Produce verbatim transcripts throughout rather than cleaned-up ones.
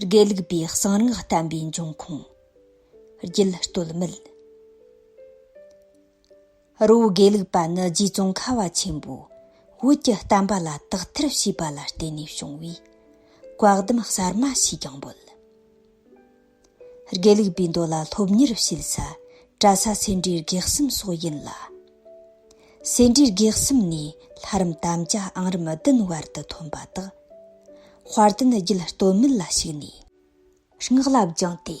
དགེ་ལུགས་པའི་གསང་སྔགས་བསྟན་པའི་འབྱུང་ཁུངས། རྒྱུད་སྟོད་སྨད། རི་བོ་དགེ་ལུགས་པ་ནི་རྗེ་ཙོང་ཁ་བ་ཆེན་པོས་བོད་ཀྱི་བསྟན་པ་ལ་དག་ཐེར་བྱས་པ་ལ་བརྟེན་ནས་བྱུང་བས། བཀའ་གདམས་གསར་མ་ཞེས་ཀྱང་འབོད། དགེ་ལུགས་པའི་མདོ་ལ་སློབ་གཉེར་བྱེད་ས་གྲྭ་ས་སེ་འབྲས་དགེ་གསུམ་སོགས་ཡིན་ལ། སེ་འབྲས་དགེ་གསུམ་ནས་ལྷ་རམས་དམ་བཅའ་ཨང་རིམ་བདུན་བར་དུ་ཐོན་པ་དག་དཔལ་ལྡན་རྒྱུད་སྟོད་སྨད་ལ་ཞུགས་ནས། སྔགས་ལ་སྦྱངས་ཏེ།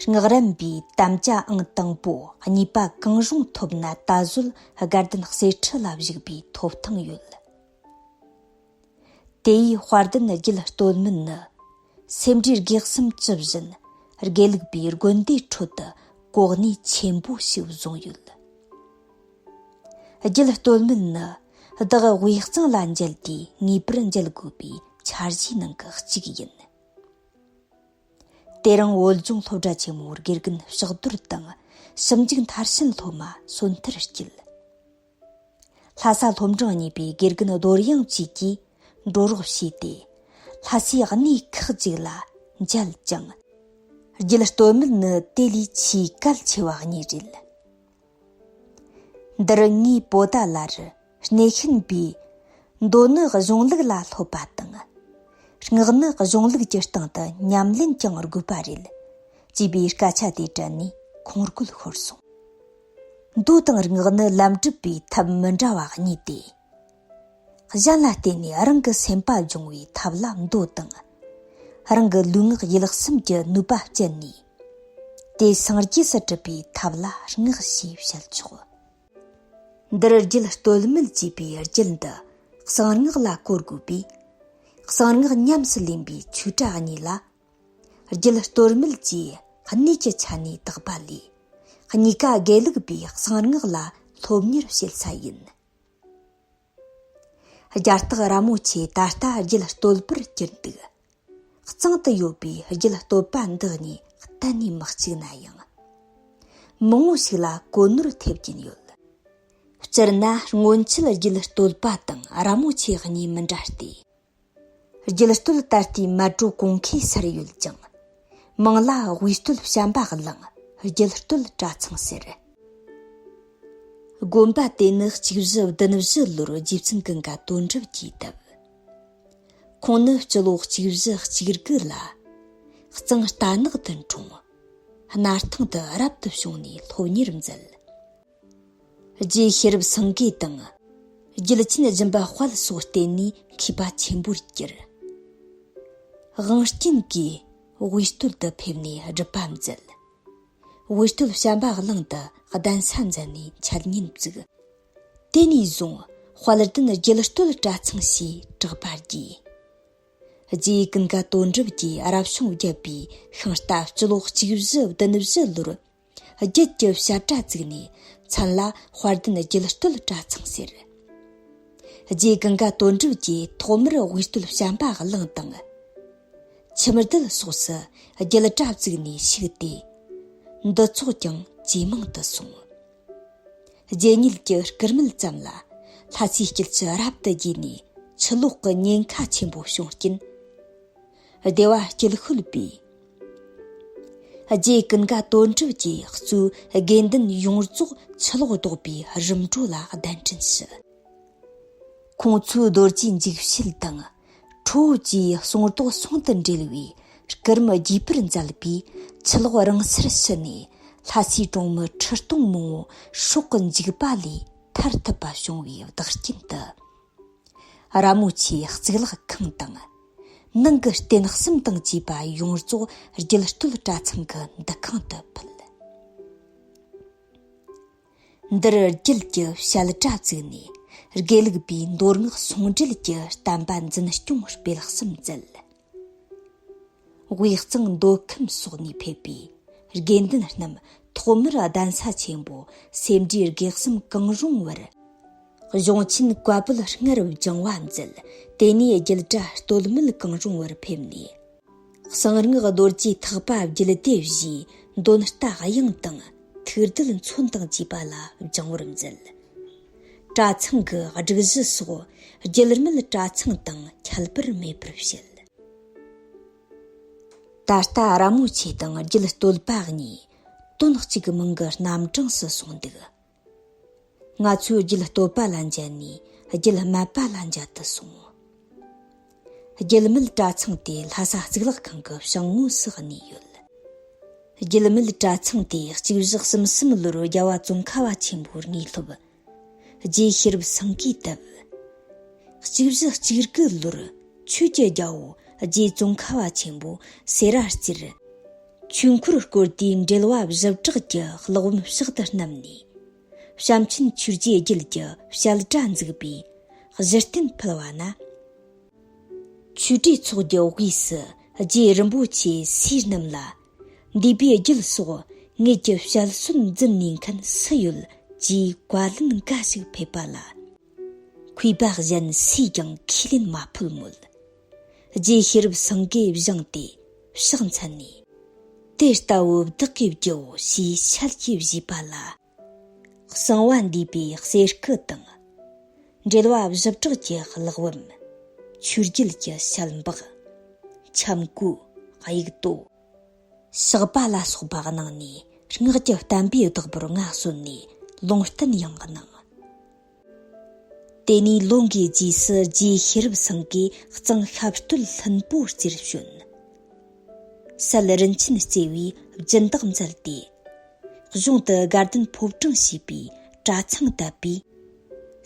སྔགས་རམས་པའི་དམ་བཅའ་ཨང་དང་པོ་གཉིས་པ་གང་རུང་ཐོབ་ན་ད་གཟོད་དགའ་ལྡན་གསེར་ཁྲི་ལ་བཞུགས་པའི་ཐོབ་ཐང་ཡོད། དེ་ཡིས་དཔལ་ལྡན་རྒྱུད་སྟོད་སྨད་ནི་སེ་འབྲས་དགེ་གསུམ་ཇི་བཞིན་དགེ་ལུགས་པའི་དགོན་སྡེའི་ཁྲོད་དུ་གོ་གནས་ཆེན་པོ་ཞིག་བཟུང་ཡོད། རྒྱུད་སྟོད་སྨད་ནི་བདག་དབུས་གཙང་ལ་མཇལ་ཏེ་ངེས་པར་མཇལ་དགོས་པའི་འཆར་གཞིའི་ནང་གི་གཅིག་ཡིན། དེ་རིང་བོད་ལྗོངས་སློབ་གྲྭ་ཆེན་མོའི་དགེ་རྒན་ཕྱག་རྡོར་དང་ཞིབ་འཇུག་མཐར་ཕྱིན་སློབ་མ་སོན་ཐར་སྐྱིད། ལྷ་ས་སློབ་འབྲིང་གཉིས་པའི་དགེ་རྒན་རྡོར་དབྱངས་བཅས་ཀྱིས་འགྲོ་རོགས་བྱས་ཏེ། ལྷ་སའི་གནས་ཁག་ཅིག་ལ་མཇལ་ཅིང་། རྒྱུད་སྟོད་སྨད་ནི་དེ་ལས་ཆེས་གལ་ཆེ་བ་གཉིས་རེད། འདིར་ངས་པོ་ཏཱ་ལ་རུ་སྣེ་ཤན་པས། མདོ་ནི་གཞུང་ལུགས་ལ་སློབ་པ་དང་། སྔགས་ནི་གཞུང་ལུགས་ཀྱི་སྟེང་དུ་ཉམས་ལེན་ཀྱང་དགོས་པ་རེད། ཅེས་པའི་སྐད་ཆ་དེ་དྲན་ནས་ཁོང་རྒོལ་ཤོར་སོང་། མདོ་དང་སྔགས་ནི་ལམ་གྲུབ་པའི་ཐབས་མི་འདྲ་བ་གཉིས་ཏེ། གཞན་ལ་བརྟེན་ནས་རང་གི་སེམས་པ་སྦྱོང་བའི་ཐབས་ལ་མདོ་དང་། རང་གི་ལུས་ངག་ཡིད་གསུམ་གྱི་ནུས་པ་བསྐྱེད་ནས། དེ་སངས་རྒྱས་སུ་གྲུབ་པའི་ཐབས་ལ་སྔགས་ཞེས་བཤད་ཆོག་འདིར་རྒྱུད་སྟོད་སྨད་ཅེས་པའི་རྒྱུད་འདི་གསང་སྔགས་ལ་གོ་དགོས་པས། གསང་སྔགས་ཉམས་སུ་ལེན་པའི་ཆོས་གྲྭ་གཉིས་ལ། རྒྱུད་སྟོད་སྨད་ཀྱིས་གནས་ཀྱི་ཆ་ནས་བཏགས་པ་ལས། གཉིས་ཀ་དགེ་ལུགས་པའི་གསང་སྔགས་ལ་སློབ་གཉེར་བྱེད་ས་ཡིན། རྒྱ་སྟག་ར་མོ་ཆེ་ད་ལྟ་རྒྱུད་སྟོད་པར་གྱུར་འདུག་གཙང་དུ་ཡོད་པའི་རྒྱུད་སྟོད་པ་འདི་གཉིས་གཏན་ནས་མི་གཅིག་ན་ཡང་། མང་བོ་ཞིག་ལ་གོ་ནོར་ཐེབས་ཀྱིན་ཡོད། སྤྱིར་ན་སྔོན་ཆད་རྒྱུད་སྟོད་པ་དང་ར་མོ་ཆེ་གཉིས་མི་འདྲ་སྟེ། རྒྱུད་སྟོད་ད་ལྟའི་མལ་གྲོ་གུང་ཁའི་སར་ཡོད་ཅིང་། མིང་ལ་དབུས་སྟོད་བྱམས་པ་གླིང་རྒྱུད་སྟོད་གྲྭ་ཚང་ཟེར། དགོན་པ་དེ་ནི་གཅིག་བཞི་བདུན་བཞི་ལོར་རྗེ་བཙུན་ཀུན་དགའ་དོན་གྲུབ་ཀྱིས་བཏབ། ཁོང་ནི་སྤྱི་ལོ་གཅིག་བཞི་གཅིག་དགུ་ལ་གཙང་རྟ་ནག་ཏུ་འཁྲུངས། སྣར་ཐང་དུ་རབ་ཏུ་བྱུང་ནས་སློབ་གཉེར་མཛད། རྗེ་ཤེས་རབ་སེང་གེ་དང་རྒྱུད་ཆེན་སྦྱིན་པ་དཔལ་སོགས་བསྟེན་ནས་མཁས་པ་ཆེན་པོར་གྱུར། དབང་རྐྱེན་གྱིས་དབུས་སྟོད་དུ་ཕེབས་ནས་སྒྲུབ་པ་མཛད། དབུས་སྟོད་བྱམས་པ་གླིང་དུ་གདན་ས་མཛད་ནས་འཆད་ཉན་བཙུགས། དེ་ནས་བཟུང་དཔལ་ལྡན་རྒྱུད་སྟོད་གྲྭ་ཚང་ཞེས་གྲགས་པ་བརྒྱུད། རྗེ་ཀུན་དགའ་དོན་གྲུབ་ཀྱིས་རབ་བྱུང་བརྒྱད་པའི་ཤིང་རྟ་སྤྱི་ལོ་གཅིག་བཞི་བདུན་བཞི་ལོར་རྒྱུད་ཀྱི་བཤད་གྲྭ་བཙུགས་ནས་མཚན་ལ་དཔལ་ལྡན་རྒྱུད་སྟོད་གྲྭ་ཚང་ཟེར། རྗེ་ཀུན་དགའ་དོན་གྲུབ་ཀྱིས་ཐོག་མར་དབུས་སྟོད་བྱམས་པ་གླིང་དང་། ཆུ་མདལ་སོགས་སུ་རྒྱུད་གྲྭ་བཙུགས་ནས་བཞུགས་ཏེ། འདུ་ཚོགས་ཀྱང་ཇེ་མང་དུ་སོང་། རྗེ་ཉིད་ཀྱི་སྐུ་སྨད་ཙམ་ལ་ལྷ་སའི་སྐྱེས་ཆུ་རབ་ཏུ་རྒྱས་ནས་ཆུ་ལོག་གི་ཉེན་ཁ་ཆེན་པོ་བྱུང་རྐྱེན། སྡེ་བ་སྐྱིད་ཤོད་པས། རྗེ་ཀུན་དགའ་དོན་གྲུབ་ཀྱིས་གཙོས་དགེ་འདུན་ཡོངས་རྫོགས་ཆུ་ལོག་ལྡོག་པའི་རིམ་གྲོ་ལ་གདན་འདྲེན་ཞུ། ཁོང་ཚོའི་རྡོ་རྗེ་འཇིགས་བྱེད་དང་ཁྲོ་བོ་བཅས་གསུང་རྡོག་ཟུང་དུ་འབྲེལ་བའི་སྐུ་རིམ་རྒྱས་པར་མཛད་པས་ཆུ་ལོག་རིང་སར་ཞི་ནས་ལྷ་སའི་གྲོང་མི་ཁྲི་སྟོང་མང་བོ་སྲོག་གི་འཇིགས་པ་ལས་ཐར་ཐུབ་པ་བྱུང་བའི་བདག་རྐྱེན་དུ། ར་མོ་ཆེའི་གཙུག་ལག་ཁང་དང་། ནང་གི་རྟེན་གསུམ་དང་བཅས་པ་ཡོངས་རྫོགས་རྒྱུད་སྟོད་གྲྭ་ཚང་གི་འདུ་ཁང་དུ་ཕུལ། འདིར་རྒྱུད་ཀྱི་བཤད་གྲྭ་བཙུགས་ནས་དགེ་ལུགས་པའི་མདོ་སྔགས་ཟུང་འབྲེལ་གྱི་བསྟན་པ་འཛིན་སྐྱོང་སྤེལ་གསུམ་མཛད། དབུས་གཙང་མདོ་ཁམས་སོགས་ནས་ཕེབས་པའི་དགེ་འདུན་རྣམས་ཐོག་མར་གདན་ས་ཆེན་པོ་སེ་འབྲས་དགེ་གསུམ་གང་རུང་བར། གཞུང་ཆེན་བཀའ་པོད་ལྔར་སྦྱང་བ་མཛད། དེ་ནས་རྒྱུད་གྲྭ་སྟོད་སྨད་གང་རུང་བར་ཕེབས་ནས། གསང་སྔགས་རྡོ་རྗེ་ཐེག་པ་རྒྱུད་སྡེ་བཞིའི་འདོན་རྟ་དབྱངས་དང་ཐུགས་དེད་མཚོན་དང་བཅས་པ་ལ་སྦྱང་བར་མཛད། གྲྭ་ཚང་གི་སྒྲིག་གཞི་སོགས་རྒྱུད་སྨད་གྲྭ་ཚང་དང་ཁྱད་པར་མེད་པར་བཤད། ད་ལྟ་ར་མོ་ཆེ་དང་རྒྱུད་སྟོད་པ་གཉིས་དོན་གཅིག་གི་མིང་གི་རྣམ་གྲངས་སུ་སོང་འདུག། ང་ཚོས་རྒྱུད་སྟོད་པ་ལ་མཇལ་ནས་རྒྱུད་སྨད་པ་ལ་མཇལ་དུ་སོང་། རྒྱུད་སྨད་གྲྭ་ཚང་དེ་ལྷ་ས་གཙུག་ལག་ཁང་གི་བྱང་ངོས་སུ་གནས་ཡོད། རྒྱུད་སྨད་གྲྭ་ཚང་དེ་གཅིག་བཞི་གསུམ་གསུམ་ལོར་རྒྱལ་བ་ཙོང་ཁ་པ་ཆེན་པོའི་དངོས་སློབ་རྗེ་ཤེས་རབ་སེང་གེས་བཏབ། གཅིག་བཞི་གཅིག་དགུ་ལོར་ཆོས་ཀྱི་རྒྱལ་པོ་རྗེ་ཙོང་ཁ་པ་ཆེན་པོ་སེ་ར་རྩེར་ཆོས་འཁོར་བསྐོར་དུས་འགྲེལ་བ་བཞི་བྲག་གི་གླེགས་བམ་ཕྱག་ཏུ་བསྣམས་ནས། བྱམས་ཆེན་ཆོས་རྗེའི་རྒྱུད་ཀྱི་བཤད་གྲྭ་འཛུགས་པའི་གཞི་རྟེན་ཕུལ་བ་ན། ཆོས་གྲོས་ཚོགས་ཀྱི་དབུས་སུ་རྗེ་རིན་པོ་ཆེ་སྲས་རྣམས་ལ་འདུས་པའི་རྒྱུད་སོགས་ངེད་ཀྱི་བཤད་སྲོལ་འཛིན་ནུས་མཁན་སུ་ཡོད་ཅེས་བཀའ་ལན་འགའ་ཞིག་ཕེབས་པ་ལ། མཁས་པ་གཞན་སུས་ཀྱང་ཁས་ལེན་མ་ཕོད་མོད། རྗེ་ཤེས་རབ་སེང་གེས་བཞེངས་ཏེ་ཕྱག་འཚལ་ནས། དེ་ལྟ་བུ་བདག་གིས་བགྱིའོ་ཞེས་ཞལ་གྱིས་བཞེས་པ་ལ། གསང་བ་འདུས་པའི་གསེར་སྐུ་དང་། འགྲེལ་བ་བཞི་བྲག་གི་གླེགས་བམ། ཆོས་རྒྱལ་གྱི་ཞལ་འབག། འཆམ་གོས། དབྱུག་ཏོ། ཞགས་པ་ལ་སོགས་པ་གནང་ནས་སྔགས་ཀྱི་བསྟན་པའི་བདག་པོར་མངའ་གསོལ་ནས་ལུང་བསྟན་ཡང་གནང་། དེ་ནས་ལོ་འགའི་རྗེས་སུ་རྗེ་ཤེས་རབ་སེང་གེས་གཙང་ཤབ་སྟོད་ལྷུན་པོ་རྩེར་བྱོན། སད་རིན་ཆེན་རྩེ་བས་སྦྱིན་བདག་མཛད་དེ། གཞུང་དུ་དགའ་ལྡན་ཕོ་བྲང་ཞེས་པའི་གྲྭ་ཚང་བཏབ་པས།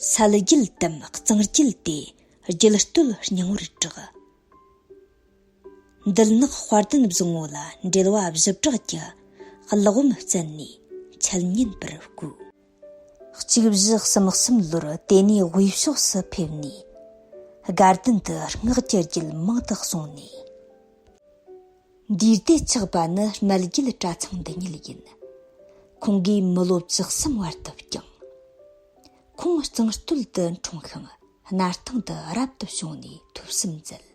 སད་རྒྱུད་དམ་གཙང་རྒྱུད་དེ་རྒྱུད་སྟོད་སྙིང་པོར་གྲགས། འདུལ་ནག་དཔལ་ལྡན་བཟང་པོ་ལ་འགྲེལ་བ་བཞི་བྲག་གི་གླེགས་བམ་བསྩལ་ནས་འཆད་ཉན་པར་བསྐོས། གཅིག་བཞི་གསུམ་གསུམ་ལོར་དེ་ནས་དབུས་ཕྱོགས་སུ་ཕེབས་ནས། དགའ་ལྡན་དུ་སྔགས་ཀྱི་རྒྱུད་མང་དུ་གསུངས་ནས། འདིར་དེ་ཆགས་པ་ནི་སྨད་རྒྱུད་གྲྭ་ཚང་འདི་ཉིད་ཡིན། ཁོང་གིས་མི་ལོ་བཅུ་གསུམ་བར་དུ་བསྐྱངས། ཁོང་གཙང་སྟོད་དུ་འཁྲུངས་ཤིང་སྣར་ཐང་དུ་རབ་ཏུ་བྱུང་ནས་ཐོས་བསམ་མཛད།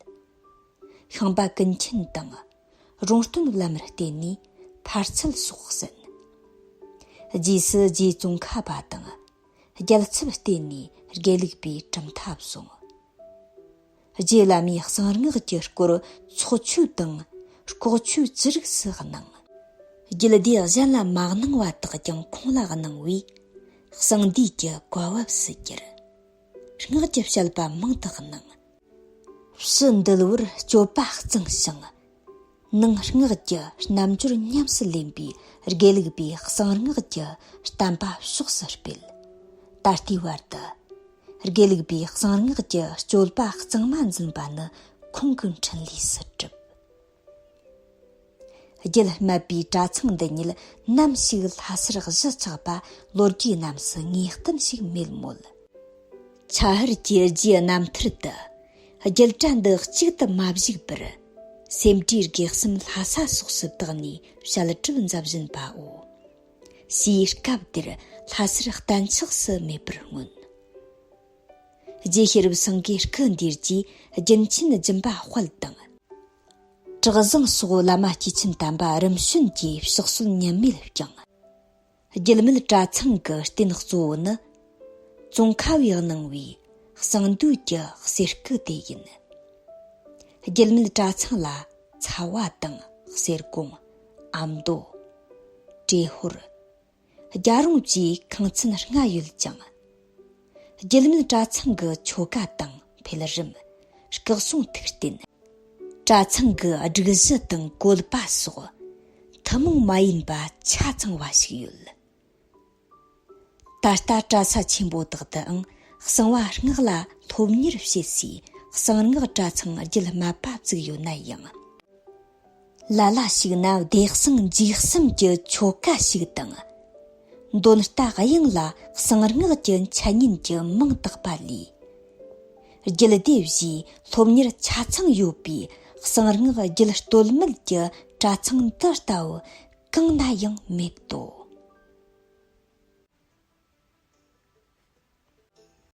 ཤིང་པ་ཀུན་མཁྱེན་དང་རོང་སྟོན་བླ་མར་བསྟེན་ནས་ཕར་ཚད་སོགས་གསན། རྗེས་སུ་རྗེ་ཙོང་ཁ་པ་དང་རྒྱལ་ཚབ་བསྟེན་ནས་དགེ་ལུགས་པའི་གྲུབ་མཐའ་བཟུང་། རྗེ་བླ་མའི་གསང་སྔགས་ཀྱི་སྐོར་ཚོགས་ཆོས་དང་ལྐོག་ཆོས་ཅི་རིགས་སུ་གནང་། རྒྱུད་སྡེ་གཞན་ལ་མ་གནང་བ་དག་ཀྱང་ཁོང་ལ་གནང་བས་གསང་འདུས་ཀྱི་བཀའ་བབས་སུ་གྱུར། སྔགས་ཀྱི་བཤད་པ་མང་དུ་གནང་། ཕྱི་འདུལ་བར་སྤྱོད་པ་གཙང་ཞིང་། ནང་སྔགས་ཀྱི་རྣལ་འབྱོར་ཉམས་སུ་ལེན་པའི་དགེ་ལུགས་པའི་གསང་སྔགས་ཀྱི་བསྟན་པ་ཕྱོགས་སུ་སྤེལ། ད་ལྟའི་བར་དུ་དགེ་ལུགས་པའི་གསང་སྔགས་ཀྱི་སྤྱོད་པ་གཙང་མ་འཛིན་པ་ནི་ཁོང་གི་འཕྲིན་ལས་སུ་གྲུབ། རྒྱུད་སྨད་པའི་གྲྭ་ཚང་འདི་ཉིད་ནམ་ཞིག་ལྷ་སར་གཞི་ཆགས་པ་ལོ་རྒྱུས་རྣམས་སུ་ངེས་གཏན་ཞིག་མེད་མོད། ཆ་ཧར་གྱི་རྗེ་རྣམ་ཐར་དུ། རྒྱུད་གྲྭ་འདི་གཅིག་ཏུ་མ་བཞུགས་པར། སེམས་བྲིས་དགེ་གསུམ་ལྷ་ས་སོགས་སུ་བཏགས་ནས་བཤད་གྲུབ་མཛད་བཞིན་པའོ། ཞེས་སྐབས་དེར་ལྷ་སར་གཏན་ཆགས་སུ་མེད་པར་མངོན། རྗེ་ཤེས་རབ་སེང་གེའི་སྐུ་འདིར་གྱིས་རྒྱུན་ཆེན་སྦྱིན་པ་དཔལ་དང་། གྲུ་གཟིངས་སོགས་བླ་མ་སྐྱེས་ཆེན་དམ་པ་རིམ་བྱོན་གྱིས་ཕྱག་སྲོལ་ཉམས་མེད་བསྐྱངས། རྒྱུད་སྨད་གྲྭ་ཚང་གི་རྟེན་གཙོ་བོ་ནི། ཙོང་ཁ་པས་གནང་བའི་གསང་འདུས་ཀྱི་གསེར་སྐུ་དེ་ཡིན། རྒྱུད་སྨད་གྲྭ་ཚང་ལ་ཚ་བ་དང་གསེར་ཀོང་། ཨ་མདོ། ཏྲེ་ཧོར། རྒྱལ་རོང་བཅས་ཁང་ཚན་ལྔ་ཡོད་ཅིང་། རྒྱུད་སྨད་གྲྭ་ཚང་གི་ཆོ་ག་དང་འཕེལ་རིམ། སྐུ་གསུང་ཐུགས་རྟེན། གྲྭ་ཚང་གི་སྒྲིག་གཞི་དང་བཀོད་པ་སོགས་ཐུན་མོང་མ་ཡིན་པ་ཆ་ཚང་བ་ཞིག་ཡོད། ད་ལྟ་གྲྭ་ས་ཆེན་པོ་དག་ཏུའང་གསང་བ་སྔགས་ལ་སློབ་གཉེར་བྱེད་སའི་གསང་སྔགས་གྲྭ་ཚང་རྒྱུད་སྨད་པ་བཙུགས་ཡོད་ན་ཡང་། ལ་ལ་ཞིག་ན་བདེ་གསང་འཇིགས་གསུམ་གྱི་ཆོ་ག་ཞིག་དང་། འདོན་རྟ་གཡང་ལ་གསང་སྔགས་ཀྱི་འཆད་ཉན་གྱི་མིང་བཏགས་པ་ལས། རྒྱུད་སྡེ་བཞིའི་སློབ་གཉེར་ཆ་ཚང་ཡོད་པའི་གསང་སྔགས་རྒྱུད་སྟོད་སྨད་ཀྱི་གྲྭ་ཚང་འདི་ལྟ་བུ་གང་ན་ཡང་མེད་དོ།